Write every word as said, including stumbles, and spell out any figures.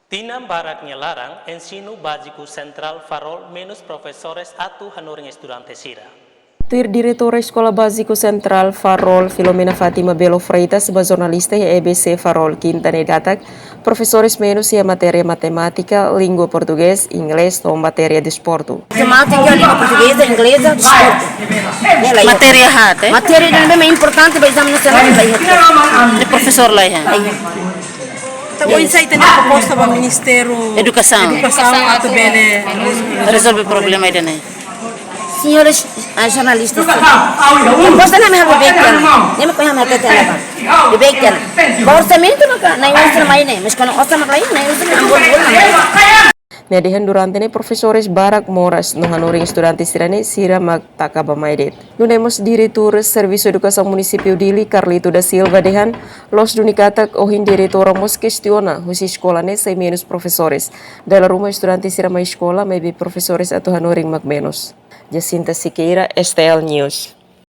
Tinan barak nia laran, Ensinu Báziku Sentrál Farol menus profesores atu hanorin estudante sira. Tuir Diretora Eskola Báziku Sentrál Farol, Filomena Fátima Belo Freitas, ba jornalista iha E B C Farol, Kinta ne'e katak, profesores menus iha matéria matemátika, língua portugés, inglés, no matéria desportu. Matemátika, língua portugeza, ingleza, desportu. Ne'e la iha. Matéria haat, eh? Matéria ne'ebé importante ba ezame nasionál, la iha. Profesór la iha. Entaun, oinsá ita-nia proposta ba Ministériu Edukasaun. Edukasaun atu bele Rezolve problema ida-ne'e. Senhores, ah, jornalistas. Proposta ne'e ami halo beikan. Ne'e mak kami halo beikan. Ba orsamentu maka, na'in-ualu sira mai ne'e. Mas kuandu orsamentu la iha, na'in-ualu sira ambon bulan. Nia dehan durante ne'e profesores barak moras no hanorin estudante sira-ne'e sira mak taka ba mai de'it. Nune'e mós Diretór Servisu Edukasaun Munisípiu Dili, Carlito da Silva dehan, loos duni katak ohin diretora mós kestiona husi eskola ne'e sai menus profesores. Dala ruma estudante sira mai eskola, maibé profesores atu hanorin mak menus. Jacinta Siqueira, S T L News.